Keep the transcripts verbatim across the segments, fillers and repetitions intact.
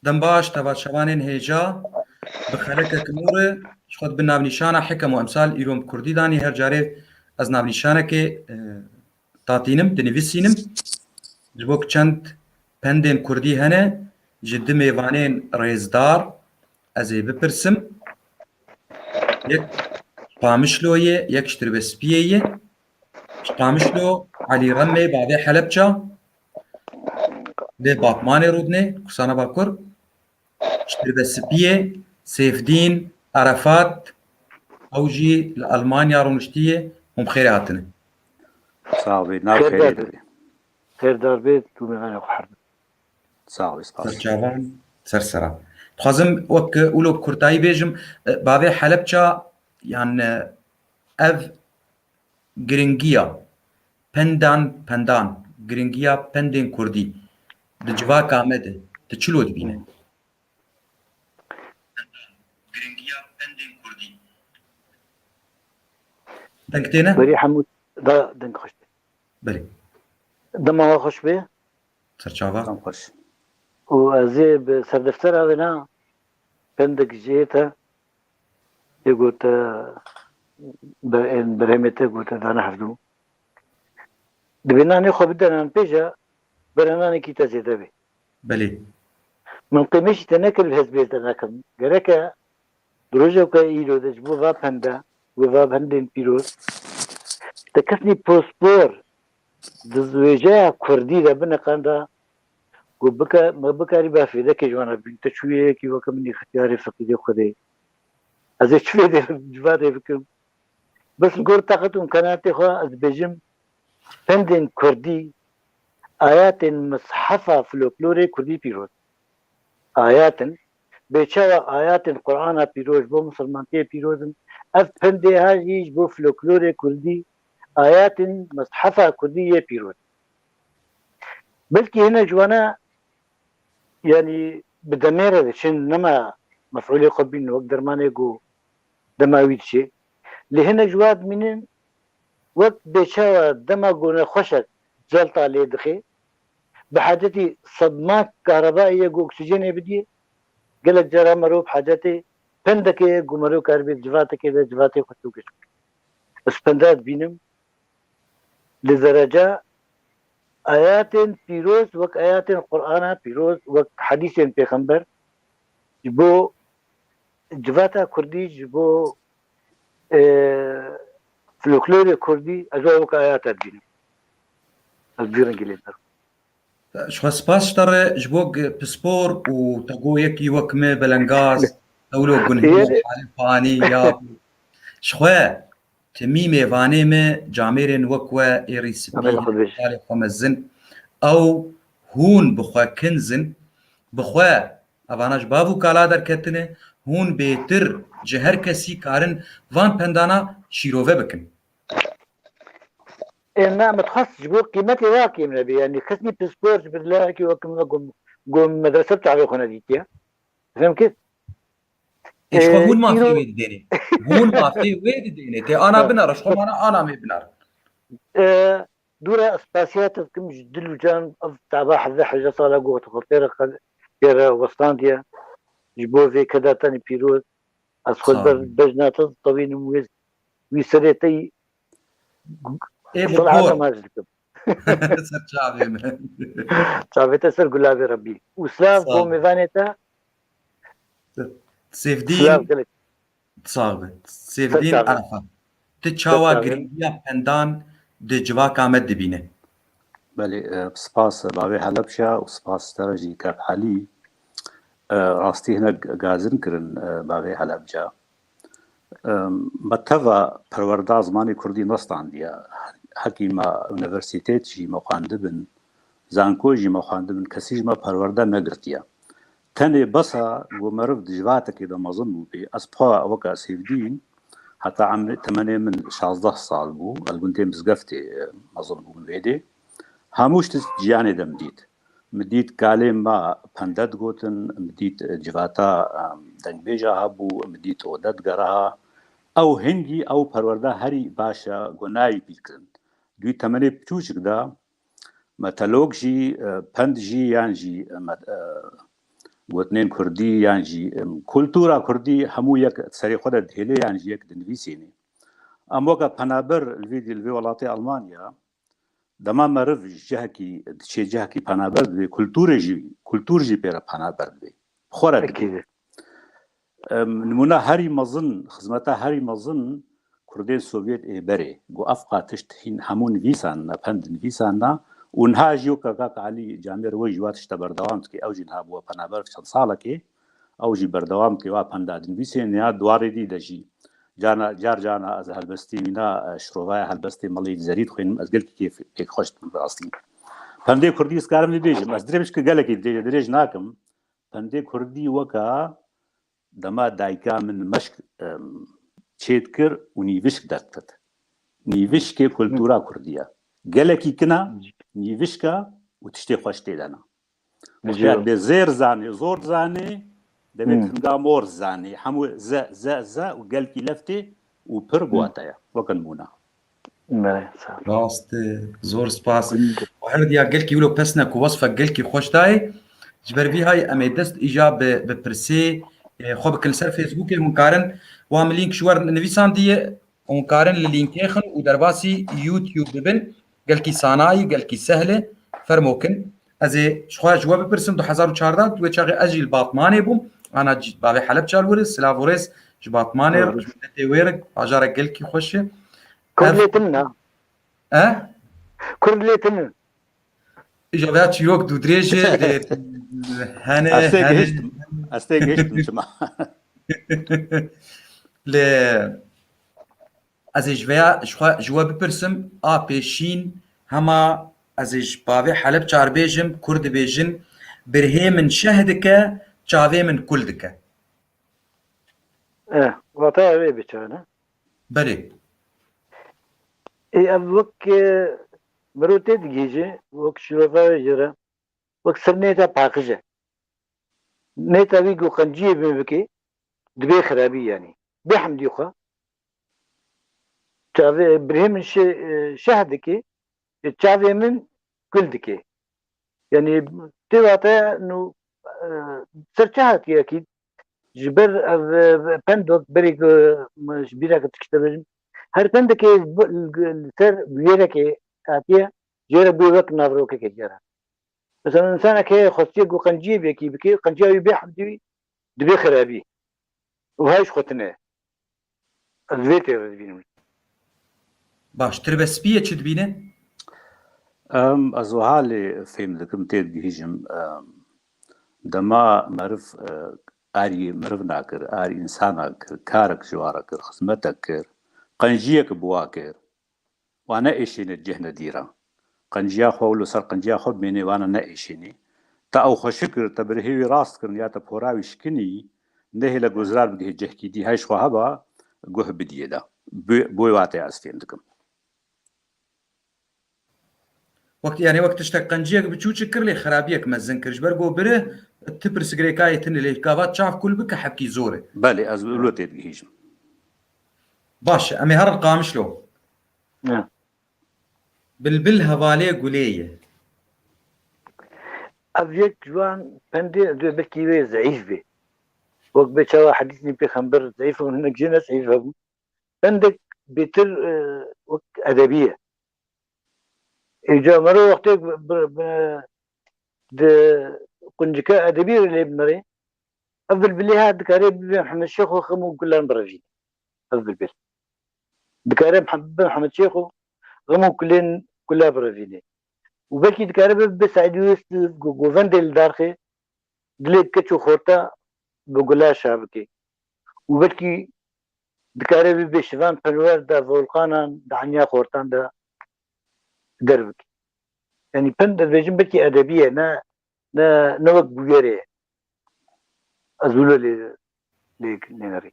Dem baş, teva çavanên hêja, bi xelekek nû re, ji xwe bi navnîşana Hikem û Emsal îro bi kurdî danî, her carê ez navnîşanekê, e, tatînim, dinivîsînim. Ji bo ku çend pendên kurdî hene, ji du mêvanên rêzdar ez ê bipirsim. Yek Qamişlo ye, yek ji Tirbespiyê ye. Ji Qamişlo Elî Remê, bavê Helebça, lê Batmanê rûdinê, Kursana Bakur. Ji Tirbespiyê Sêfdîn Arefat, ew jî li Elmanya rûniştiye, hûn bi xêrê hatine. Sax bî, nav Xêr xêrê dar de be. Xêrdar bê, tu mêvanê xwe her bin. Sax bî, spas. Serçavan, ser sera. Dixwazim wek wilo bi kurtayî bêjim, e, bavê Helebça, yan, e, ev giringiya pendan, pendan, giringiya pendên kurdî di civaka me de, tu çilo dibîne? Giringiya pendên kurdî. Deng têne? Berî Hemû da deng xweş be. Belê. Dema we xweş be. Serçava. Tam xweş. Û ez ê bi serdeftera vê na pendek jê te, ê gote ber-, ên berhemê te gote dane hevdû. Dibê nanê xwe bide nan pêja, bere nanekî te zêde bê. Belê. Min qêmeşî te nekir, bi hezbê te nekim. Gereke di rojevka îro de ji bo va pende, bo va pendên pîroz, te kesnî pospor di wêjeya kurdî de biniqanda, ku bike-, me bikarî be fêdekê ji wana bîn. Te çûyê yekî weke min î xitiyarê feqîrê Xwedê. Ez ê çi fêdê civatê bikim? Bes li gor teqet û imkanatê xwe ez dibêjim, pendên kurdî, ayatên mishefa folklorê kurdî pîroz. Ayat in. Bê çawa ayatên Qur'ana pîroz ji bo misilmantiyê pîroz in, ev pendê ha jî ji bo folklorê kurdî, ayatên mishefa kurdî yê pîroz. Belkî hinek ji wana, yanî bi demê re diçin, nema mef'ulê xwe bîn wek dermanê ku dema wî diçê. Lê hinek ji wa dimînin, wek bê çawa dema ku nexweşek celta lê dixê, bi hacetî sedma kahrebayê ye ku oksîjenê bidiyê, gelek cara merov bi hacetê pendekê ye ku merov karibê di civatekê de civatê xwe çû giş. Ez penda dibînim, li dereca ayatên pîroz, wek ayatên Qur'ana pîroz, wek hedîsên pêxember, ji bo civata kurdî, ji bo, e, folklorê kurdî, ez wan wek ayata dibînim. Ez vî rengî lê didim. Ji xwe spas ji te re, ji bo g-, pispor û te got yekî wek me belengaz, ewlo gunhî, Yê- halê panî ya. Ji xwe timî mêvanê me camêrên wek we êrî spî, Amin, xwe bêj. Salê xwe mezin. Ew hûn bi xwe kinz in, bi xwe evana ji bav û kala derketine, hûn bêtir ji her kesî karin van pendana şîrove bikin. Ê, me, me dixwest ji bo qîmetê wa kêm nebê. Yanî kesnî pispor ji birlahekî wek min gom, gom medrese bi çavê xwe nedîtiye. Fem kir? Ê, ji xwe Ê, hûn mafê îro- wê didêne. Hûn mafê wê didêne. Tê ana Ha. binare, ji xwe mana ana me binare. Ê, dû re spasiya te dikim ji dil û can, ev taba hevdeh hejde sala got xwe pê re qe-, pê re westandiye. Ji bo vê keda tenê pîroz. Ez xwe Sağ ol. ber bejna te ditewînim wê, wî serê te yî Ê, bi Selamet kor. Amaj dikim. Ser çavê min. Çavê te ser gulavê Rebî. Û silav Sağ bo ol. Mêvanê te. Sêvdîn. Silav gelek. Sağ be. Ser Sêvdîn çavê. Erefa. Tu Ser çawa çavê. giringiya pendan di civaka me dibîne? Belê, e, spas bavê Helebca û spas te re jî kak Helî. E, rastî hinek gazin kirin, e, bavê Helebca. E, me teva perwerda zimanê kurdî nestandiye. Hekî me unîversîtet jî me xwendibin, zanko jî me xwendibin, kesî ji me perwerde negirtiye. Tenê besa ku meriv di civatekê de mezin bûbê, ez pa weke Sêvdîn, heta emrê temenê min şazdeh sal bû, ez gundê Mizgeftê, e, mezin bûm vêdê. Hemû tişt jiyanê de min dît. Min dît kalê me pende digotin, min dît civata, em, dengbêja hebû, min dît ode digeriha. Ew hingî ew perwerde herî baş e, gunayî pîl kirin. Dû temenê piçûçik de me telok jî, e, pend jî yan jî, e, me, e, gotinên kurdî yan jî, em, kultura kurdî hemû yek serê xwe de dihêlê yan jî yek dinivîsênê. Em weke penaber li vê, li vê welatê Almanya, dema meriv ji cihekî diçê cihekî penaber dibê, kulturê jî, kultur jî pê re penaber dibê. Xwe re dibê. Ekîd. Em, nimûna herî mezin, xizmeta herî mezin Kurdên Sovyet ê berê, ku ev qat tişt hîn hemû nivîsandina, pend nivîsandina û niha jî weke kak Elî Camêr we jî wa tişta berdewam dike, ew jî niha bû penaber çend salekê, ew jî berdewam dike wa penda dinivîsê, niha di warê dî de jî cana, car cana ez helbestî wîna, e, şirovaya helbestê Melî Zerî dixwînim, ez gelkî kêf-, pêk xweş dibim rastî. Pendê kurdî ez karim bibêjim, ez dirêj ki gelekî dirêj, dirêj nakim. Pendê kurdî weka dema dayika min meşk, em, çêdikir û nîvişk derdiket. Nîvişkê kultura kurdî ye. Gelekî kina nîvişka û tiştê xweş tê de ne. Wextê bê zêr zanê, zor zanê, debê hinga mor zanê. Hemû ze, ze, ze û gelkî leftê û pir bi wate ye. Weke nimûne. Belê, sağ ol. Rast e, zor spas. Her diya gelkî wilo pesne ku wesfek gelkî xweş dayê. Ji ber vî hay em ê dest îja bi, bi pirsê, e, xwe bikin ser Facebookê, hûn karin wa min lînk ji we re nivîsandiye, hûn karin li lînkê xin û derbasî YouTube bibin. Gelkî sanayî, gelkî sehle, fermo kin. Ez ê ji xwe ji we bipirsim, du hezar û çardeh, wê çaxê ez jî li Batmanê bûm. Ana c-, bavê Helebça li wir e, silav û rêz ji Batmanê re, ji miletê wê re, bajarek gelkî xweş e. Kurd lê tune ne? E? Kurd lê tune. Îja vêya çîrok dûdirêj e, lê hene, Ez tê hene. gihiştim. Ez tê gihiştim çima. Lê ez ê ji vêya ji xwe, ji we bipirsim, a pêşîn hema ez ê ji bavê Helebça re bêjim, Kurd dibêjin, birhê min şeh dike, çavê min kul dike. Eh, wata ev ê biçare. Belê. Ê, ev wek, e, mirov tê digihîje, wek şîrova wê jê re, wek ser nêta paqij e. Nêta wî ku qenciyê bê bike, dibê xirabî yanî. Bê hemdî xwe. Çavê, birhê min şe-, e, şeh dike, e, çavê min kul dike. Yanî tê vate nû, e, ser çi hatiye kî? Ji ber ev, e, pend wek berê ku, e, ji bîra ke tişt bêjim. Her pendekê li ser bûyerekê hatiye, jê re bûye wek navrokekê jê re. Mesela, însanek heye xwestiye ku qenciyê bi yekî bike, qenciya wî bê hemdî wî dibê xirabî. Û hay ji xwe tune. Ez vê tê re dibînim. Baş, tirbespiyê çi dibîne? Em, ez wiha lê fêm dikim, tê digihîjim. Em, dema meriv, e, arî meriv nakir, arî însana kir, karek ji wa re kir, xizmetek kir, qenciyek bi wa kir, wa neêşêne cih nedîra. Qenciya xwe wilo ser qenciya xwe bimênê, wana neêşênê. Te ew xweşik kir, te birhê wî rast kirin ya te pora wî şikinî, nehêle ku zirar bigihê cihkî dî, hey ji xwe heba guh bidiyê de. Bi, bo wê watê ez fêm dikim. Wek, yani wek tiştek qenciyek biçûçik kir lê xirabiyek mezin kir. Ji ber ku biri ti pirsigrêkayê tune lê gava çav kul bike hebkî zor e. Belê, ez wilo tê digihîjim. Baş e, em ê herin Qamişlo. Ya. Bilbil hevalê gulê ye. Ev yek ji wan pendê ez dibê belkî wê zeîf bê. Wek bê çawa hedîsên pêxember zeîf in, hinek jê ne zeîf hebû. Pendek bêtir, e, wek edebî ye. Îca mero wextê bi, bi, bi, di quncike edebî re lê binirê, ev bilbilê ha dikare bibe Mihemed Şêxo xem û gulan birevîne. Ev bilbil. Dikare Mihe-, bibe Mihemed Şêxo xem û kulên, kula birevîne. Û belkî dikare bibe, bibe Seîdî Wêst, go-, govendê li darxê, dilê keç û xorta bi gula şa bike. Û belkî dikare bibe şivan penwer de volkanan, di enya xortan de derbike. Yanî pend dibêjin belkî edebî ye, ne, ne, ne wek bûyerê ye. Ez wilo lê, lê, lê nerî.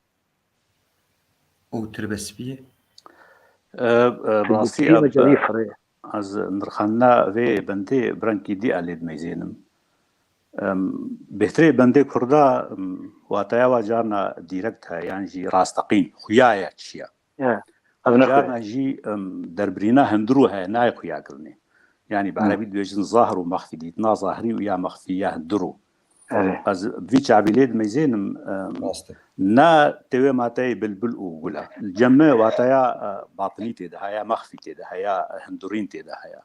Û tirbespiyê? E, e, rastî, e, ez nirxandina vê bendê bi rengkî dî a lê dimeyzênim. Em, bêhtirê bendê kurda, em, wataya wa carna dîrekt heye, yan jî rasteqîn, xuya ye çi ye. Ya, ev ne xuya. Carna jî, em, derbirîna hindirû heye, nayê xuya kirinê. Yanî bi Hı. erebî dibêjin zahir û mexfî, dîtina zahirî û ya mexfî ya hindirû. Evet. Ez vî çavî lê dimeyzênim, e, Rast e. Ne tê wê mateyê bilbil û gul e. Li cem me wateya, e, batinî tê de heye, mexfî tê de heye, hindurîn tê de heye.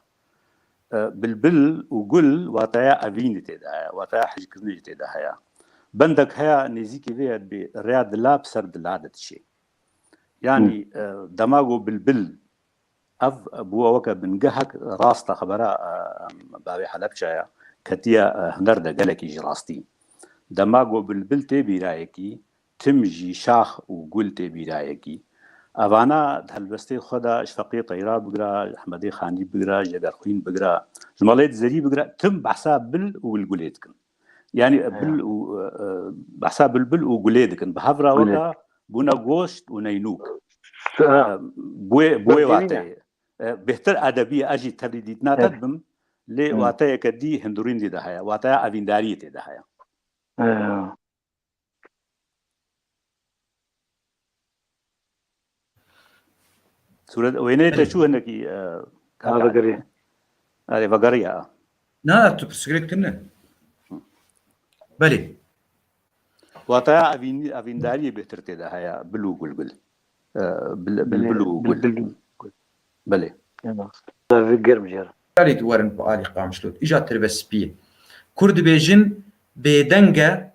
E, bilbil û gul wateya evînê tê de heye, wateya hickirinê jî tê de heye. Bendek heye nêzîkî vê ye dibê rêya dila bi ser dila de diçê. Yanî, Hı. e, dema ku bilbil ev bûye weke bingehek rast e xebera, e, bavê Helebçe ye, ketiye, e, huner de gelekî ji rastî. Dema ku bilbil tê bîrayekî, tim jî şax û gul tê bîrayekî. Evana di helbestê xwe de ji Feqiyê Teyra bigire, Ehmedê Xanî bigire, Jegerxwîn bigire, ji Malê Dizerî bigire, tim behsa bil û gulgulê dikin. Yanî Eya. bil û, e, e, behsa bilbil û gulê dikin. Bi hev re Gulê. weke bûne goşt û neynûk. Ha. E, bi wê, bi wê Berdewî ne? wateyê. E, bêhtir edebî ye, ez jî tevlî dîtina te Evet. dibim, lê Hı. wateyeke dî hindurîn dî de heye. Wateya evîndariyê tê de heye. Eya. Sûret, wêneyê te çû hinekî, e, Ha, vegeriya. Erê, vegeriya. Na, tu pirsgirêk tune. Belê. Wataya evîn-, evîndariyê bêhtir tê de heye, bil û gulgul. E, bil, bil, Belê, bil û bil, gul. bil û gul. Belê. Ev germ jê re. Karê di werin ku alî Qamişlo. Îja tirbe spiyê. Kur dibêjin bêdeng e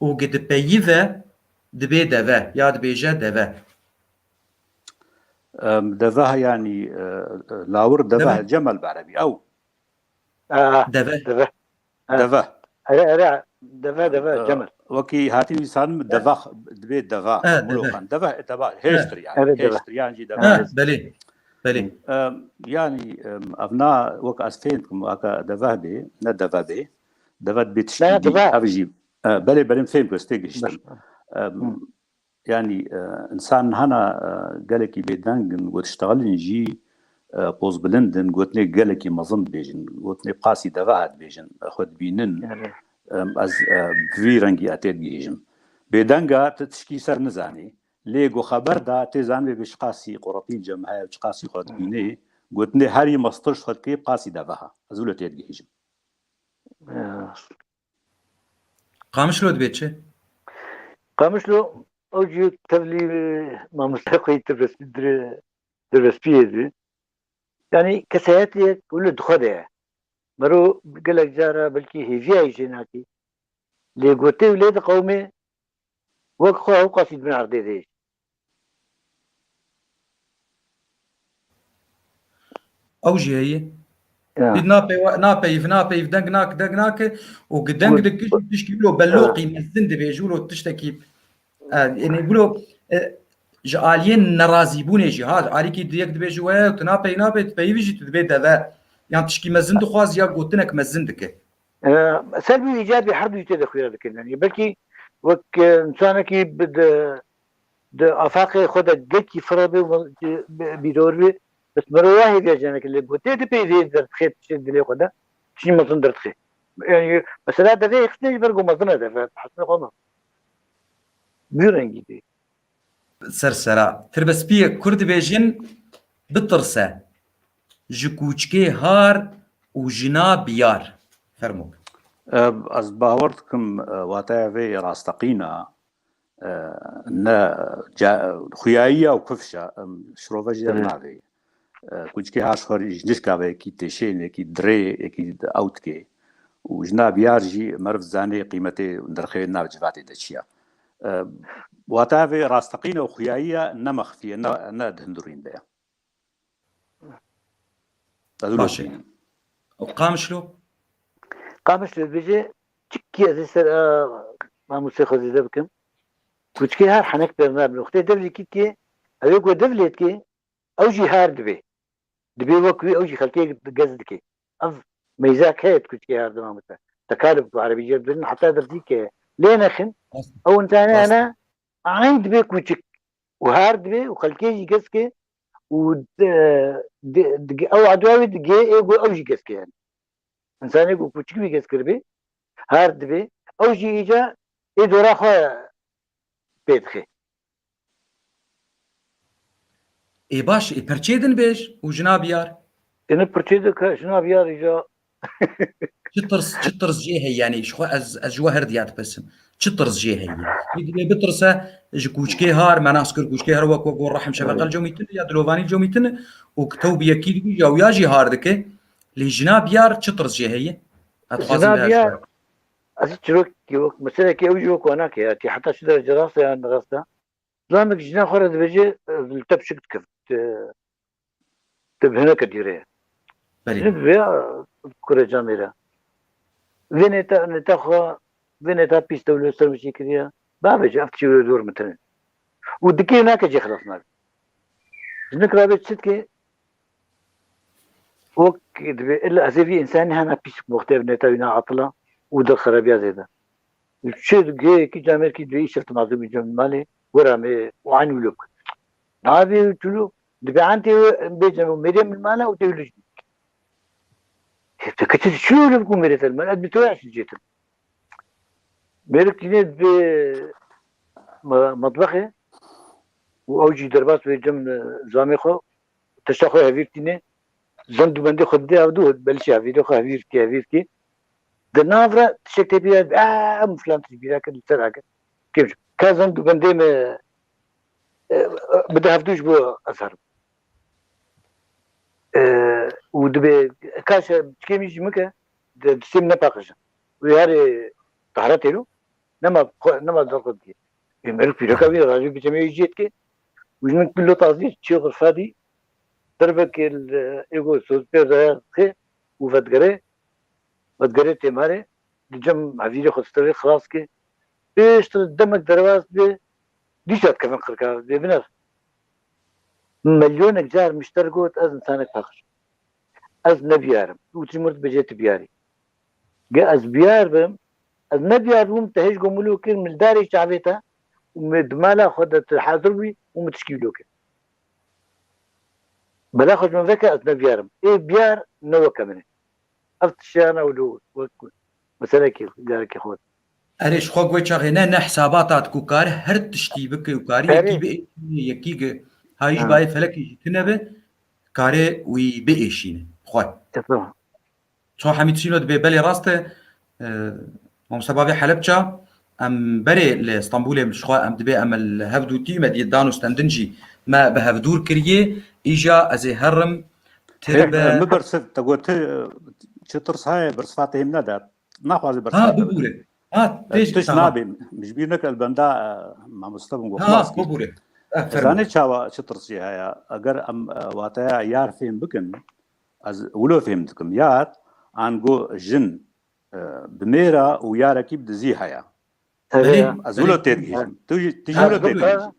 û gi dipeyive dibê deve ya dibêje deve. Em, deve yanî, e, e, lawir deve, Deve. cemel bi erebî. Ew. Aa, Deve. deve. Ha. Deve. Ere, ere, deve, deve, E, cemel. Wekî hatî nivîsandin, deve, dibê deva. Ha, deve. Mulokan. Deve, e, deva. Ha. Hêştir yani. Evet, deve. Hêştir yani jî deve. Ha, belê. Belê. Em, yani, em, ev na wek ez fêm dikim, weke deve bê, ne deve bê. Deve dibê tiştî Ne, dî, deve. ev jî, e, belê, belê fêm ku ez tê gihiştim. Baş. Em, Hı. Yanî, e, însan hana, e, gelekî bêdeng in, ku diştexilin jî, e, pozbilind in, gotinê gelekî mezin dibêjin, gotinê bi qasî deve hat dibêjin, e, xwe dibînin. Evet. Em, ez, e, bi vî rengî ez tê digihîjim. Bêdeng e, tu tişkî ser nizanî. Lê ku xeber da, tê zanibê bi çiqasî quretî cem heye, çiqasî xwe dibînê. Gotinê herî mestir ji xwe dikê bi qasî deve ha. Ez wilo tê digihîjim. Evet. Qamişlo dibê çi? Qamişlo, ew jî tevlî, e, mamoste xwe yî Tirbespî, Tir-, Tirbespiyê dibê. Yanî kesayetiyek wilo di xwe de ye. Mero gelek cara belkî hêviyayî jê nakî. Lê gotê û lê diqewimê, wek xwe ew qasî di bin erdê de ye. Ew jî heye. Ya. Dî napey-, napeyv, napeyv, deng nak, deng nake û gi deng Got. dikij tişkî wilo beloqî Ha. mezin dibêje wilo tiştekî, e, yani wilo, e, ji aliyê nerazîbûnê jî, ha, alîkî di yek dibêje we, tu napey, napey, tu peyivî jî tu dibê deve. Yan tişkî mezin dixwaz ya gotinek mezin dike. E, ser bî îcabî her du tê de xuya dikin. Yani belkî wek, e, însanekî bi de, di afaqê xwe de gelkî fire bê û bi-, bîror bê. Bes mero ya hêviya cenekê lê gotê di peyvê derdixê tiştê dilê xwe de. Tiştî mezin derdixê. Yani mesela devê xistinê ji ber ku mezin e deve. Hesnê xwe me. Bî rengî bê. Ser sera. Tirbespiyê kur dibêjin bitirse. Ji kûçikê har û jina biyar. Fermo. E, ez bawer dikim, e, wateya vê rasteqîn e. E, ne ca-, xuyayiya û kifş e. Em, şirove jî Evet. navê. E, kûçikê har ji xwe jî nişka ve yekî têşên, yekî dirê, yekî ewtkê. Û jina biyar jî meriv zanê qîmetê nirxê nav civatê de çi ye. E, wateya vê rasteqîn e û xuyayiya ne mexfî ye, ne, ne di hindurîn de ye. Ez wilo Baş e. dibînim. Qamişlo? Qamişlo dibêje, çikî ez ê ser, a, mamostê xwe zêde bikim. Kûçikê her henek pêr nabin. Wextê devlî kî dikê, ew ê ku dev lê dikê, ew jî har dibê. Dibê wek wî, ew jî xelkê gez dike. Ev meyzak heye di kûçikê har de mamoste. Tekalib ku erebî jê dibin, heta derzî ke lê nexin. Rast. Ew însanê Rast. hene, eyn dibê kûçik. Û har dibê û xelkê jî gez ke û di, di, di, ew edwa wî digê ê ku ew jî gez ke yani. Însanê ku kûçik wî gez kiribê, har dibê, ew jî îca ê dora xwe pê dixe. Ê baş, ê perçê din bêj û jina biyar. Ê ne perçê de ke jina biyar îca. Çi tirs, çi tirs jê heye, yanî ji xwe ez, ez ji we her diya dipirsim. Çi tirs jê heye? Yê divê bitirse ji kûçkê har, me nas kir kûçkê har wek, wek rehim şefeqel cewmîtin ya dilovanî cewmîtin û ki tew bi yekî dibî ya wî ya jî har dike. Lê jina biyar çi tirs jê heye? Ez dixwazim Jina vê biyar, ez çirokî wek meselekê ew jî wek wana ke ya, tî heta çi derece rast e yan rast e. Zamek jina xwe re dibêje, e, li te pişik dikevit. Te, te bi hineke dîre ye. Belê. Jin vê ya kure camê re. Vê neta, neta xwe, vê neta pîs tewlê ser min çêkiriye. Babê ji ev tişî wê dor min tine. Û dikê nake cê xilas nabe. Jinik rabe çi dike? Wek dibê illa ez ê vî însanî hena pîs wextê ev neta wî neatila û dil xerabiya zêde. Çi gêkî camêrkî dibê îşev tu mazlûmî cem malê wera me û anî wilo bike. Navê çilo dibê antê bêcem û mêrê min mala û tê wilo jî. Hê te keçi çi wilo bikû mêrê te mal ez bi to yaş cêtim. Mêrik tîne dibê me-, metbexê û ew jî derbas wê cem, e, zamê xwe tişta xwe hevîr tîne. Zend û bendê xwe didê ev du belişê hevîrê xwe hevîr kê, hevîr kê. Di nav re tiştek tê bîra, "Aa, em filan tişt bîra kir, li ser agir." Kêm ji ka zend û bendê me, e, bide hevdû ji bo ez herim. E, û dibê, ka şe, çikê min jî min ke, di, diştê min nepaqijin. Wê yarê tahra têlo, nema xwe, nema dil xwe dikê. Ê, merû pîreka wî rajê bi cemê wî ciyê dikê. Û ji min pilo tazî çê xurfadî derbekê li êgo soz pêr daya xê û vedigere, vedigere têmarê, di cem hevîrê xwe stevê xilas ke. Pêştir demek derbas be, dîsa dikevin qirka, bê biner. Milyonek car mişter got, ez insanek paqij. Ez nebiyar im. Û tu ji min re dibêje tu biyar î. Ge ez biyar bim, ez nebiyar bûm, te hêj go min lo kir, min li darê çavê te û min di mala xwe de tu hazir bûyî û min tişkî wilo kir. Bela xwe ji min veke, ez nebiyar im. Ê biyar ne weke min e. Ev tiştana wilo wek meselekê carekê xwe. Erê, ji xwe guhê çaxê ne, ne hesabata diku kare her tiştî bike û karî yekî Erê. biêşîne, yekî ge hayî ji Ha. bayê felekê jî tune be, karê wî biêşîne. Xwe. E, tamam. Ço Hemîd Sîno dibê belê rast e. E, Mamoste Bavê Helebça, em berê li Stenbolê ji xwe em dibê em li hev dûtî me dî dan û stendin jî me bi hev dûr kiriye. Îja ez ê herim Hê, tir be. Mi bersiv, te got, çi tirs heye, bersiva te hêm nede. Naxwaze bersiva Ha, te bibûre. Ha, tê jî tişt tamam. Nabê. Ji bîr neke li benda, e, mamoste bûn, Ha, xilas kir. Bibûre. Eh, fermo. Zanê çawa çi tirsî heye? Eger em, e, wateya yar fêm bikin, ez wilo fêm dikim. Yar, ango jin, e, bi mêra û yarekî bi dizî heye. Belê, Ez wilo belê. têdigihîjim. Tu jî, tu jî Ha, wilo belê. têdigihîjî.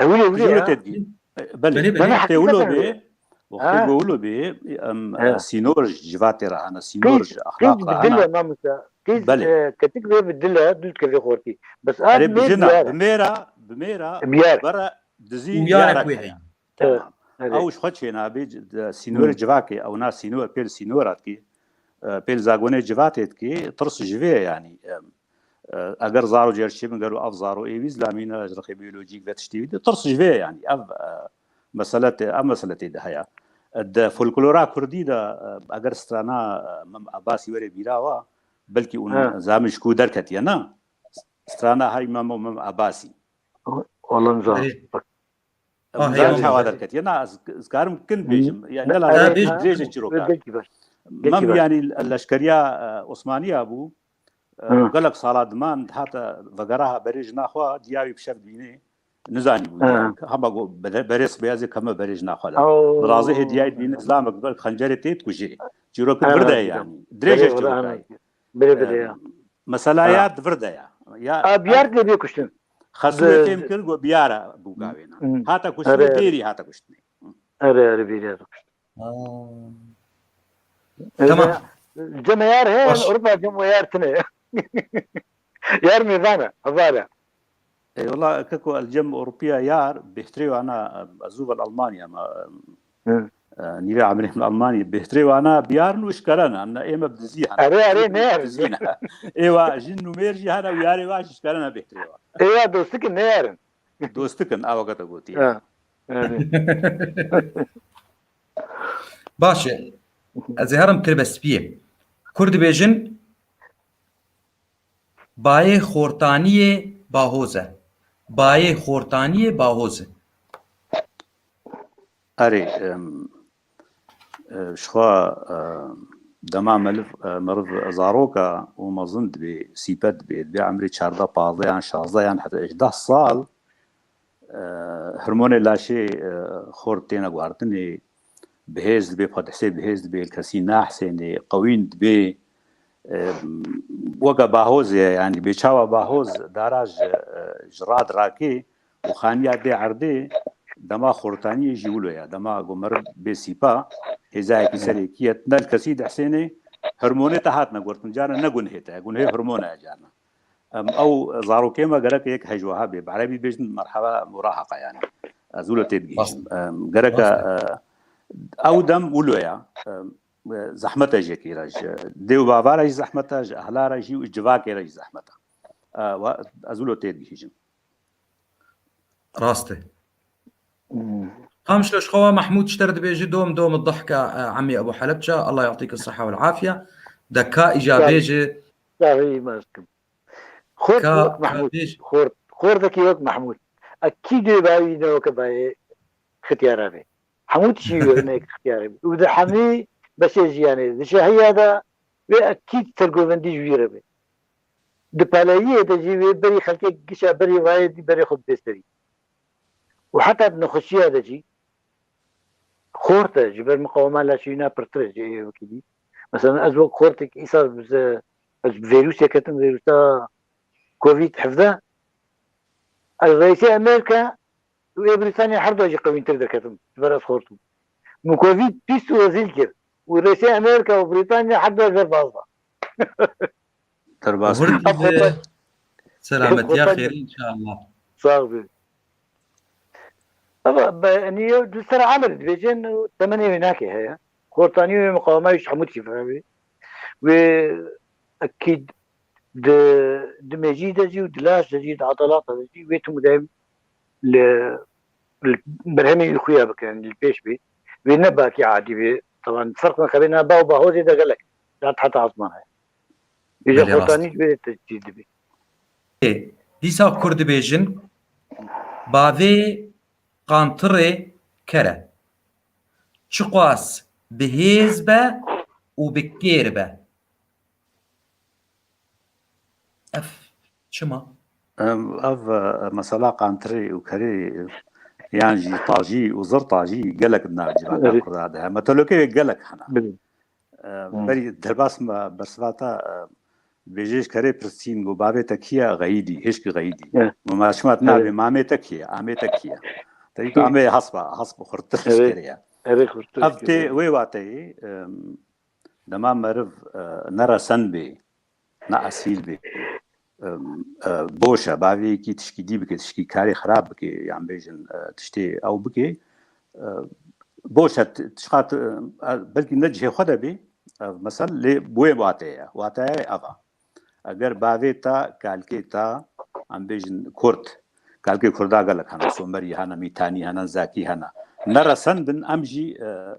Ew wilo, wilo Tijî wilo ya. têdigî. Belê, Belê, belê. Bana tê wilo hakikaten bê. Wextê Ha. go wilo bê, em, Ha. sînor ji civatê re hene, sînor Qîz, ji qîz axlaq bi re dil hene. e, mamosta. Qîz, Belê. e, ketik bê bi dil e, dût kevê xortî. Bes a Erê, bi mêr jina, diyar bi e. mêra, bi mêra, Biyar. bere dizî Û yarek yarek wê heye. heye. Tamam. Evet. Ew ji xwe çênabê, c-, de sînorê Hı. civakê, ew na sînor, pêl sînor hatî, e, pêl zagonê civatê dikê, tirs ji vê ye, yanî, em, e, eger zaro cêr çê bin gero ev zaro ê wî zilamî ne, ji rixê biyolojîk ve tiştî wî de, tirs ji vê ye, yanî, ev, e, mesele tê, ev mesele tê de heye. E, di folklora kurdî de, e, eger strana, e, Mem Ebasî were bîra wa, belkî hûn Ha. zamin ji ku derketiye, ne? Strana Hay Memo Mem Ebasî. Oğlum zor. Erê. Bak, Ah, Em, eyvallah. Çawa derketiye? Na, ez, ez karim kin bêjim. Ya, ne lazim, Ha, bêj, dirêje çîroka. Gelkî baş. Mem, yanî leşkeriya, e, Osmaniya bû. E, Hı. Gelek sala diman hate vegeraha berê jina xwe, diya wî bi şev dibînê. Nizanî bû Ha. diya. Hema go, bere-, berê sibeya zê keme berê jina xwe de. Oo. Razê hê diya dibînê zilamek ber xencerê tê dikujê. Çîrok Ha, vir de ha, yanî. Dirêje Berê çîroka. Bire bire E, ya. Mesela Ha. ya di vir de ya. Ya A biyar dibê kuştin. Xesûrê Di- fêm kir, got biyara bû gavêna. Hı. Hata kuştinê, Erê, erê. bêrî hata kuştinê. Erê, erê, bêrî hata kuştin. Aa. Erê, Tamam. Cem yar he, Baş. Ewropa cem yar tine. Yar mêvana, hevala. Ey, wela, keko el cem Ewropiya yar, bêhtirê wana, ez zû vel Almanya, ma, Hı. E, nîvê emirê min Almanyê bêhtirê wana biyarin û şkerena. Em ne, ê me bi dizî hene. Erê, erê, ne yarın. Dizî ne. Ê wa jin û mêr jî hene û yarê wa jî şkerena bêhtirê wa. Ê wa dostikin ne yarın. Dostikin, a weke te gotiye. Ha, erê. Baş e. Ez ê herim tirbespiyê. Kur dibêjin, bayê xortaniyê bahoz e. Bayê xortaniyê bahoz e. Erê, em, e, jixwe, e, dema meliv, e, meriv zaroka û mezin dibê, sîpet dibê, dibê emrê çardeh, pazdeh yan şazdeh yan heta hejdeh sal, e, hormonê laşê, e, xort têne guhartinê, bihêz dibê, xwedihsê bihêz dibê, li kesî nahsênê, qewîn dibê, e, weke bahoz e, yanî bê çawa bahoz dara ji, e, ji rad rakê û xaniya dê erdê, dema xortaniyê jî wilo ye, dema ku meriv bê sîpa, hêzayekî serê kî ye, ne li kesî dihsênê, hormonê te hatine guhartin, carna ne gunhê te ye, gunhê hormona ye carna. Em, ew zarokê me gerek yek hej wiha bê. Bi erebî bêjin merheba murahaqa yani. Ez wilo tê digihîjim. Em, gerek e, e, ew dem wilo ya. Em, e, zehmet e jekî re ji dê û bava re jî zehmet e, ji ehla re jî û civakê re jî zehmet e. E, wa-, ez wilo tê digihîjim. Rast e. Qamşlo ji xwe Mahmûd ji te re dibêje dom dom dihka, e, emî Ebu Helebça, Allah yatîke siha wal afiye. De ka îca bêje. Sahi meskim. Xort Ka, wek Mahmûd. Kardeş. Xort, xortekî wek Mahmûd. Ekî dê bawî ne weke bayê xitiyara be. Hemû tişî wek ne xitiyara be. Û di hemî beşê jiyanê. Di şehiya de wê ekî sergovendî ji wî re be. Di paleyiyê de jî wê berî xelkê gişa berî vayê dî berê xwe bidê serî. Û heta di nexweşiya de jî xort e, ji ber miqawema laşê wî ne pirtir e ji ê wekî dî. Mesela ez wek xortek îsal bi ze-, ez bi vîrusê ketim, vîrusa Covid hevdeh, ez rêsê Amerîka û ê Brîtanya her du jî qewîntir derketim, ji ber ez xort bûm. Min Covid pîs û rezîl kir û rêsê Amerîka û Brîtanya her du ji ber baz da. Derbas. Hûrtî be. Selametiya xêrî inşallah. Sağ ol. Ama be, niye du ser amir dibêjin temenê wê nake heye. Xortanî wê miqawema wî ji hemû tî ve wê. Wê ekîd di, di mejî de jî û di laş de jî, di adalata de jî wê tim û daim li, li berhemê wî xuya bikin, li pêş bê. Wê ne bakî adî bê. Taban ferq nake bê, na ba û bahozê de gelek. Dat heta azman heye. Êja Belê, rast. Xortanî ji wê re tecdîd dibê. Ê, dîsa kur dibêjin, bavê qantirê ker e. Çiqas bi hêz be û bi kêr be. Ev çima? Em, ev, e, mesela qantirê û kerê, e, yan jî tajî û zir tajî gelek di nav civaka Evet. Kurda de heye. Metolokê gelek hene. Bilin. E, Hmm. Berî derbas me bersiva te, e, bêjê ji kerê pirsîn, got, bavê te kî ye? Xeyîdî, hêşkî Xeyîdî. Evet. Got, ma şima navê Evet. mamê te kî ye? Amê te kî ye? Te dî Hı. amê hespa, hesp xurtir Evet. Kerê ye. Evet, xurtir Ev tê kerê. Wê wateyê, e, dema meriv, e, ne resen bê, ne esîl bê, e, e, boş e, bavê yekî tişkî dî bike, tişkî karê xirab bike, yan bêjin, e, tiştê ew bike, e, boş e, t-, tişka t-, e, belkî ne cihê xwe de bê, e, mesel lê bi wê wateyê ye. Wateyê ev e. Eger bavê te, kalkê te, em bêjin Kurd, kalkê Kurda gelek hene, Somerî hene, Mîtanî hene, Zakî hene. Ne resen bin, em jî, e,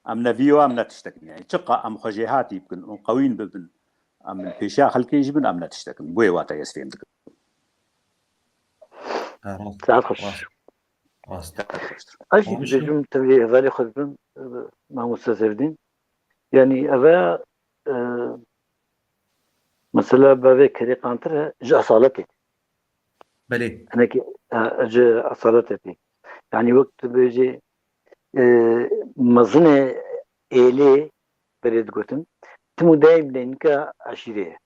em ne vî yo, em ne tiştek in. Yani, çiqa em xwe jêhatî bikin û qewîn bibin, em li pêşiya xelkê jî bin, em ne tiştek in. Bo yê wate ez fêm dikim. Ha, rast. Saet xweş. Rast. Rast. Saet xweştir. Ez jî Komşu. Dibêjim, tevlî hevalê xwe dibim, e, mamoste Zevdîn. Yani, eve, e, mesela bavê kerê qantir e, ji esaletê. Belê. Hinekî, e, ji esaletê tê. Yani, wek tu bêjî, e, mezinê êlê berê digotin, tim û daim neynika eşîrê ye.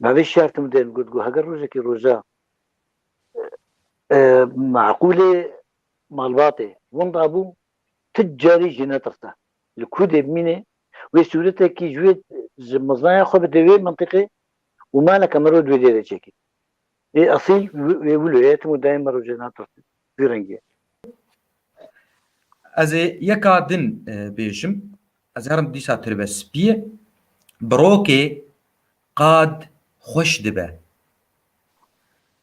Bavê şar tim û daim got, got, heger rojekî roja, e, meqûlê malbatê winda bû, tu carî jî netirse. Li ku dê bimîne, wê sûretekî ji wê, ji mezinaya xwe bide wê mintiqê û maleke mero di wê dê de çêkê. Ê esîl wê, wê wilo ye, tim û daim mero jê natirse. Vî rengî ye. Ez ê yeka din, e, bêjim. Ez herim dîsa tirbe spiyê. Birokê qad xweş dibe.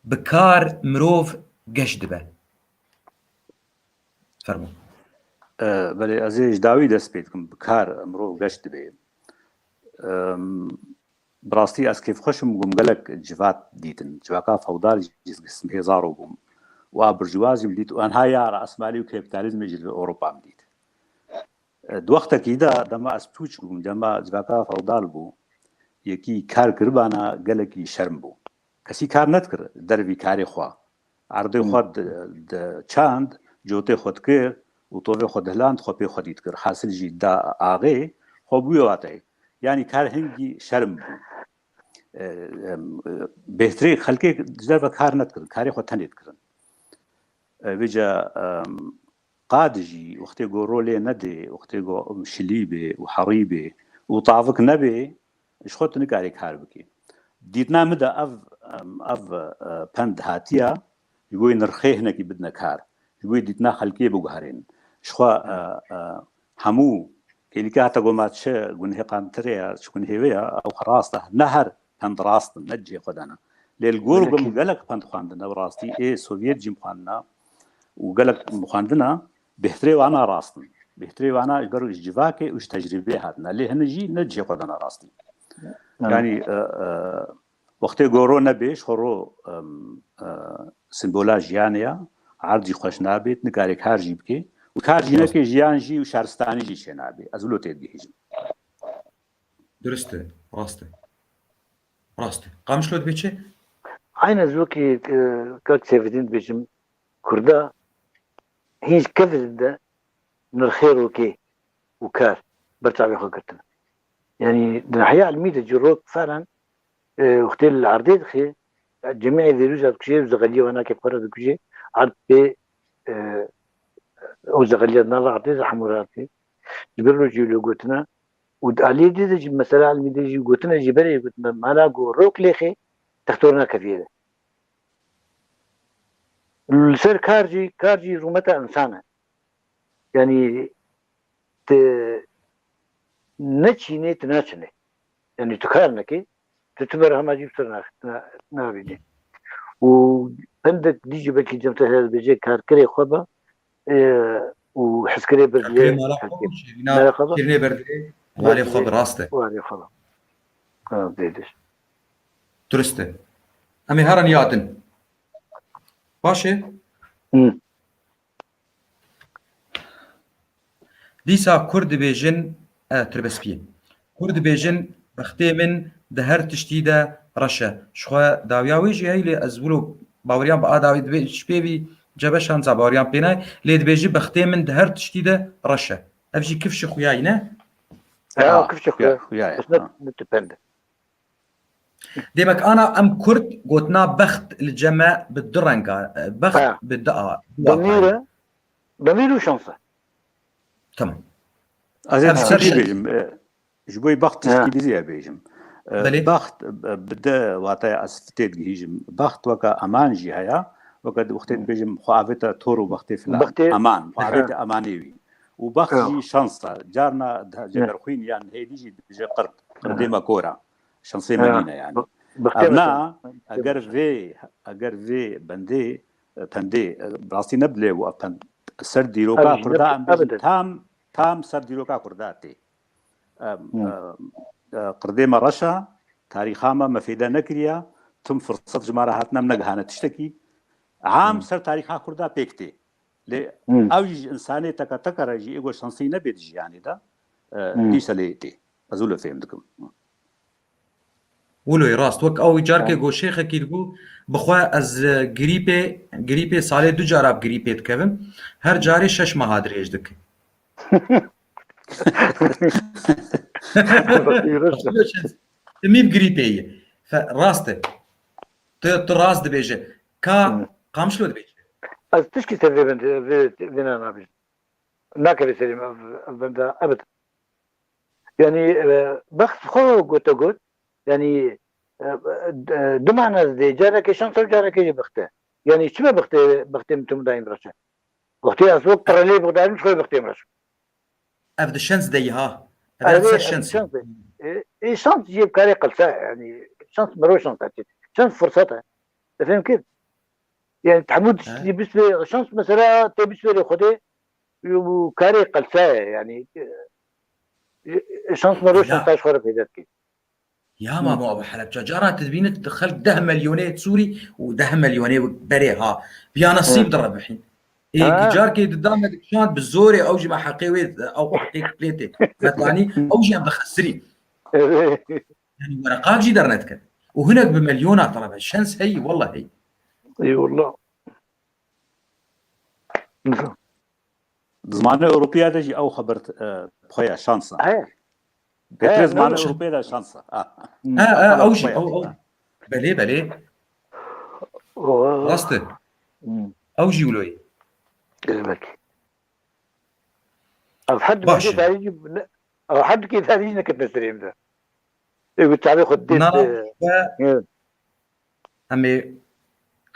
Bi kar mirov geş dibe. Fermo. E, belê, ez ê ji dawî dest pê dikim. Bi kar mirov geş dibe. em, bi rastî ez kêfxweş im, bûm gelek civat dîtin. Civaka fewdal jî hêzaro bûm. Û a burjûaz jî min dît û enha ya rasmalî û kapîtalîzmê jî li Ewropa min dît. E, di wextekî de dema ez pûç bûm, dema civaka fewdal bû, yekî kar kiribana gelekî şerm bû. Kesî kar nedikir dervî karê xwe. Erdê xwe di, di çand, cotê xwe dikir û tovê xwe dihiland, xwe pê xwedî dikir. Hasil jî da axê, xwe bûye wateyê. Yanî kar hingî şerm bû. E, em, e, Bêhtirê xelkê ji derve kar nedikirin, karê xwe tenê dikirin. E, vêca, em, qad jî wextê ku ro lê nedê, wextê ku şilî bê û herî bê û tavik nebê, ji xwe tu nikarî kar bikî. Dîtina min de ev, em, ev, e, pend hatiye, ji bo nirxê hinekî bidine kar. Ji bo dîtina xelkê biguherên. Ji xwe, e, e, hemû kêlîka heta ku ma çi gunhê qantirê ya, çi gunhê wê ya, ew xwe rast e. Ne her pend rast in, ne cihê xwe de ne. Lê li gor ku min gelek pend xwendine, bi rastî ê Sovyet jî min xwendine û gelek min xwendine, bêhtirê wana rast in. Bêhtirê wana ji ber ji civakê û ji tecrîbê hatine. Lê hini jî ne cihê xwe de ne rastî. Yanî, e, e, wextê ku ro nebê, ji xwe ro, em, e, simbola jiyanê ya, erd jî xweş nabê, nikarê kar jî bikê. Û kar jî nekê, jiyan jî û şaristanî jî çênabê. Ez wilo têdigihîjim. Durist e, rast e. Rast e. Qamişlo dibê çi? Aynen ez wekî, e, kak Seyfedîn dibêjim, Kurda hîn ji kevin de nirxê rokê û kar ber çavê xwe girtine. Yanî di nahiya ilmî de cîrok feran, e, wextê li erdê dixê, e, cemîyê vêrûja dikujê û zexeliyê wana kêfxwe re dikujê, erd pê, e, ew zexeliya di nava erdê de hemû re dikê. Ji ber rojî wilo gotina, û di aliyê dî de jî mesela ilmî de jî gotine jî berê gotine mala ku rok lêxê textor nakeviye de. Li ser kar jî, kar jî rûmeta însan e. Yanî tu neçînê, tu naçinê. Yanî tu kar nekê, tu, tu berhema jî bi ser na-, na-, nabînî. Û pendek dî jî belkî cem te heye dibêje karkirê xwe be, e, û hizkirê bir Karkirê dilê mala xwe xelkê. Bişêrîna Mala xwe be. Şîrînê ber dilê Ber warê xwe dilê bi rast e. Warê xwe be. Ha, bêdir. Durist e. Em ê herin ya din. Baş e? Hı. Dîsa Kurd dibêjin, e, tirbespiyê. Kurd dibêjin, bextê min di her tiştî de reş e. Ji xwe dawiya wê jî heye, lê ez wilo baweriyan bi a dawî dibê, ji pê vî cebe şansa baweriyan pê nayê. Lê dibêjî, bextê min di her tiştî de reş e. Ev jî kifşi xuya yî ne? Ha, Ha, kifşi xuya, xuya. Xuya ye, Bes ne, ha. Ne tu pende. Demek ana em Kurd gotina bext li cem me bi du renga, e, bext Ha. bi du a, du Demîr watayê. E, demîr û şans e. Tamam. Ez ê Em tiştekî ser bêjim, e, ji bo bext Ha. tiştekî dî jî bêjim. E, Belê. Bext, e, bi de wataya ez tê digihîjim. Bext weke eman jî heye, weke di wextê dibêjim xwe avête tor û bextê filan. Bextê Eman, xwe Ha. avête emanê wî. Û bext Ha. jî şans e. Carna di Ha. cegerxwîn yan hêdî jî dibêje qird. Qirdê Ha. me kor e. Şansê me Ha. nîne yani. Bi-, bextê Ev me na, kor e. eger vê, eger vê bendê, e, pendê, e, rastî ne bilê û ev pend ser dîroka Ev jî Kurda ne, em bêjin ebeden. tam, tam ser dîroka Kurda tê. Em, Hmm. e, e, qirdê me reş e, tarîxa me me fêde nekiriye, tim firsat ji me re hatine em negihane tiştekî. Am Hmm. ser tarîxa Kurda pêk tê. Lê Hmm. ew jî ji insanê teka teka re jî êgo şansî nebê di jiyanê de, e, Hmm. dîsa lê tê. Ez wilo fêm dikim. Wilo ye rast. Wek ew carkê Ha. got şêxekî digot, bi xwe ez, e, grîpê, grîpê salê du cara bi grîpê dikevim. Her carê şeş meha dirêj dikim. Timî bi grîpê ye. Fe-, rast e. Tu, tu rast dibêje. Ka Hı. Qamişlo dibêje. Ez tişkî ser vê bend-, vê, vê ne nabêjim. Nakeve serê min ev, ev benda ebed. Yanî, e, bext xwe gote got. Yanî, e, e, du mana didê. Careke şans e, careke jî bext e. Yanî çi be bextê, bextê min tu min dayîn reş e. Wextê ez wek pirelê bixdarim, ji xwe bextê min reş. Ev di şens de yî ha. Ev Ev ê, ser ev şens. şans e. E, e, şans jî karê qilse, yanî şans mero şans e. Şans fırsat e. Te fêm kir? Yani hemû He. tiştî bisvê şans mesela te bisvêrê Xwedê û karê qilse ye, yani, e, Şans me ro şansa ji xwe re peyda dike. Ya mamo, ew Helebça. Caran tu dibînî xelk deh milyonê Sûrî û deh milyonê berê ha. Biya nesîb direbihîn. Ê, carkê dida me dikişand bi zorê, ew jî me heqê wê, ew heqê kulêtê. Fetanî, ew jî em dixesirîn. Yani wereqak jî dernediket. Û hinek bi milyona telebe. Şans heyî, wallah heyî. Ey wallah. Di zimanê Ewropiya de jî ew xeber, e, bi xwe ya şans e. He. Bêtir He, zimanê ne Ewropiya de şans e. Ha. He, he, ew jî, ew, ew. Belê, belê. Rast e. Hmm. Ew jî wilo ye. Elbet. Ev her du Baş e. Tarî jî ne, ev her du kê tarî jî neketine serê min de. Ê, bi çavê xwe dê Na, de. He. Em ê,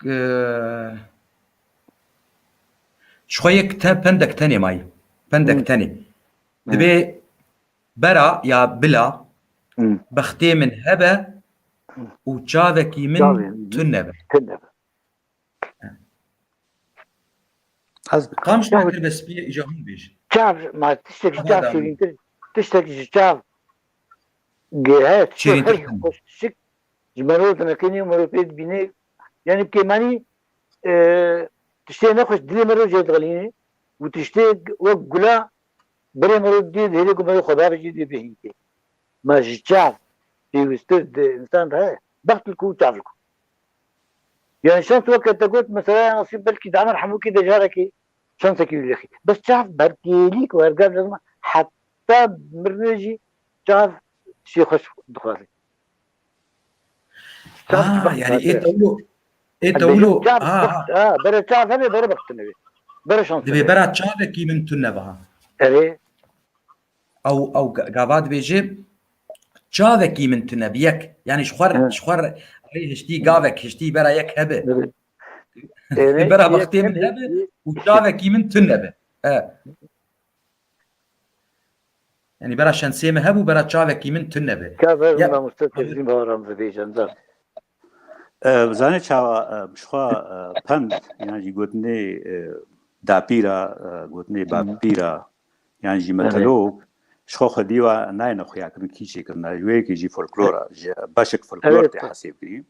e, ji xwe yek te-, pendek tenê mayî. Pendek Hı. tenê. Hı. Dibê bera ya bila Hı. bextê min hebe û çavekî min Çavê min tune be. Tune be. Ez Tam ji çav, tatir be spî îja hûn bêjin. Çav, ma tiştek ji Hava çav dawî. Şirîntir, tiştek ji çav. Ge-, he, tiştek Şirîntir her tune. Xweş tiştek. Ji mero dinekînî û mero pê dibînê. Yani kêmanî, e, tiştê nexweş dilê mero jê dixelînê û tiştê wek gula berê mero dê dihêlê ku mero xwe bavê jê dê bihînkê. Ma ji çav pêwîstir di însan de heye. Bext li ku çav li ku. Yani şans weke te got, mesela, ya Nasîb, belkî di emir hemûkî de carekê şansekî wî lêxî. Bes çav berkêlî ku ergav lazim e, heta mirinê jî çav tiştê xweş dixwaze. Çav Ah, yani ê tewlo, ê Em tewlo, bêjin çav, ah, bext, ah. Ha, bere çav hebe, bere bext tune be. Bere şans Dibê hebe. Bera çavekî min tune be ha. Erê. Ew, ew ga-, gava dibêje, çavekî min tune bi yek. Yani ji xwe, Hı. Ji xwe rê hiştî gavek, hiştî bera yek hebe. Evet. Ê, bera bextê min hebe û çavekî min tune be. E. Yani bera şansê min hebû, bera çavekî min tune be. Ka ver Ya, mamoste ama Tevzîn Baran bibêjin da. E, zanê çawa, e, ji xwe, e, pend, yan jî gotinê, e, dapîra, e, gotinê Hı. bapîra, yan jî Evet. metelok, ji xwe xwedî wa nayêne xuyakirin, kî çêkirin, ji wê yekê jî folklor e, ji beşek folklor Evet. Tê hesêb kirî.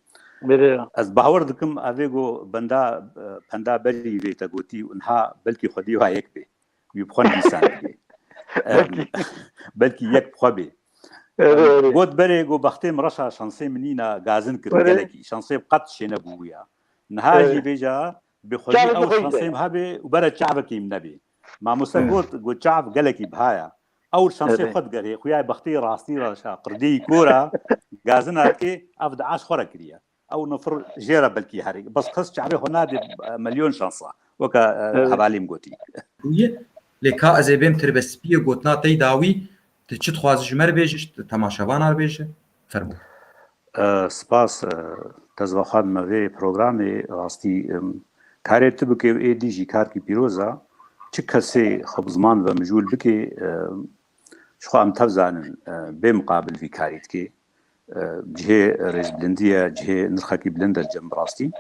Bêrê. Ez bawer dikim, evê go benda, e, penda berî vê te gotî û niha belkî xwedî wa yek bê. Wî bi xwe nivîsandibê. Em, Belkî. Belkî yek bi xwe bê. Evet, Em, evet. Got berê, got bextê min reş a, şansê min nîna, gazin kir Evet. Gelekî. Şansê qet şê nebûya. Niha Evet. Jî vêca bi xwedî Çavekî ew xwe şansê jî min hebê û bere çavekî min nebê. Mamoste Evet. Got, got çav gelekî biha ya. Ew şansê Evet. Xwe digerê, xuya bextê rastî reş a, qirdêyî kor a, gazina dikê, ev dua ji xwe re kiriye. Ew nifir jê re belkî herî. Bes kes çavê xwe nadê, e, milyon şansa. Weke, e, Evet. Hevalî min gotî. Bûye. Lê ka ez ê bêm tirbespiyê gotina te yî dawî, tu çi dixwazî ji me re bêjî, ji temaşevana re bêje? Fermo. E, spas, e, tezvexan me vê programê rastî, em, karê tu bikê û êdî jî karkî pîroz a. Çi kesê xwe bi ziman ve mijûl bikê, e, ji xwe em tev zanin, e, bê miqabil vî karî dikê. E, cihê rêzbilindî ye, cihê nirxekî bilind e cem bi rastî.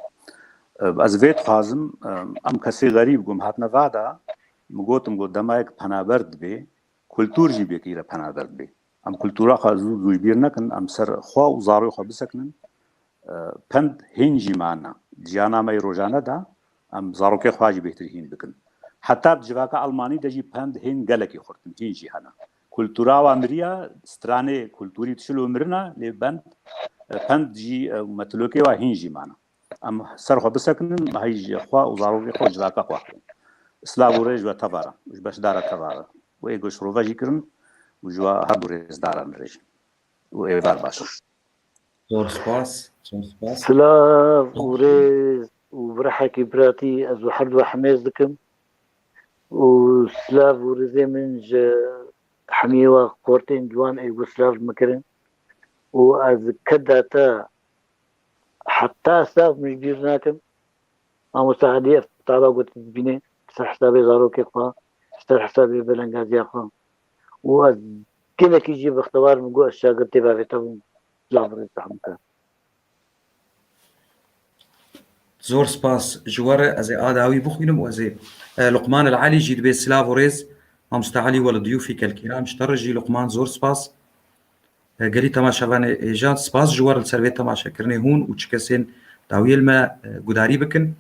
E, ez vê dixwazim, e, em kesê xerîb, ku em hatine va de, min gotim, got, dema yek penaber dibe, kultur jî bêkî re penaber dibe. Em kultura xwe zû, zû ji bîr nekin, em ser xwe û zarokê xwe bisekinin. E, pend hîn jî mane. Jiyana me yê rojane de, em zarokê xwe jî bêhtir hîn bikin. Heta di civaka Almanî de jî pend hîn gelekî xurt in, hîn jî hene. Kultura wa miriya, stranê kulturî dişilo mirina, lê bend, e, pend jî, e, metilokê wa hîn jî mane. Em ser xwe bisekinin, em heyî ji xwe û zarokê xwe û civaka xwe bikin. Silav û rêz ji we teva re, ji beşdara teva re. Û ê ku şirove jî kirin û ji we her du rêzdaran re jî. Û êvar baş. Zor spas, zor spas. Silav û rêz û bi rihekî biratî ez û her du hemêz dikim. Û silav û rêzê min ji hemî wa qortên ciwan ê ku silav min kirin. Û ez keda te heta silav min ji bîr nakim. Mamoste Elî ev kitaba ku tu dibînî, ser hesabê zarokê xwe, ser hesabê belengaziya xwe. Û ez gelekî jî bextewar im ku ez şagirtê bavê te bûm. Silav û rêz hemû te. Zor spas ji we re. Ez ê a dawî bixwînim û ez ê, e, Luqman El Elî jî dibê silav û rêz. Mamoste Elî, we li diyûfî kelkîram ji te re jî Luqman, zor spas. E, gelî temaşevanê hêja, spas ji we re li ser vê temaşekirinê hûn û çi kesên dawiyê li me, e, gudarî bikin.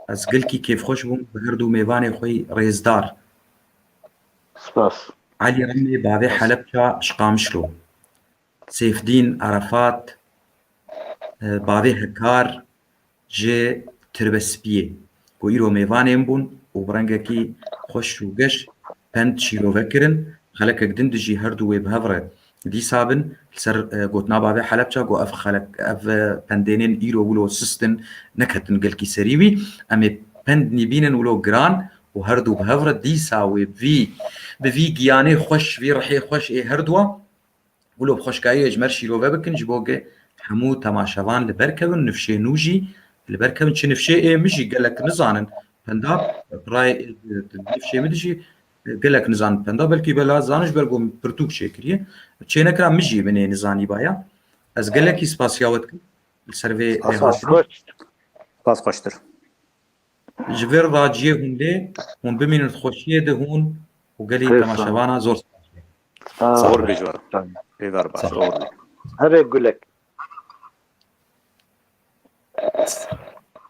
Ez gelkî kêfxweş bûm bi her du mêvanê xwe yî rêzdar. Spas. Elî Remê, bavê Helebça ji Qamişlo. Seyfdîn Arafat, e, bavê Hekar ji Tirbespiyê, ku îro mêvanên bûn û bi rengekî xweş û geş pend şîrove kirin. Xelekek din dijî her du wê bi hev re dîsa bin. Li ser, e, gotina bavê Helebça got, ev xelek, ev, e, pendênên îro wilo sist in, neketin gelkî serî wî. Em ê pend nîbînin wilo giran û her du bi hev re dîsa wê bi vî, bi vî giyanê xweş, vî rihê xweş ê her dua wilo bi xweşkayê ji me re şîrove bikin, ji bo ge hemû temaşevan li ber kevin, nifşê nû jî li ber kevin. Çi nifşê ê min jî gelek nizanin. Penda, pirayê, e, nifşê min dijî, e, gelek nizanin penda. Belkî bela zanin ji ber ku min pirtûk çêkiriye. Çênekira min jî min ê nizanîbaya. Ez gelekî spasiya we dikim li ser vê Spas rêhatinê. xweş. Spas xweştir. Ji vê raciyê hûn lê, hûn bimînin xweşiyê de hûn û gelî Hêsan. Temaşevana zor spas. Aa, Sağ ol, Bêjwar. tamam. Êvar baş. Sağ Sağ ol. Herê gulek.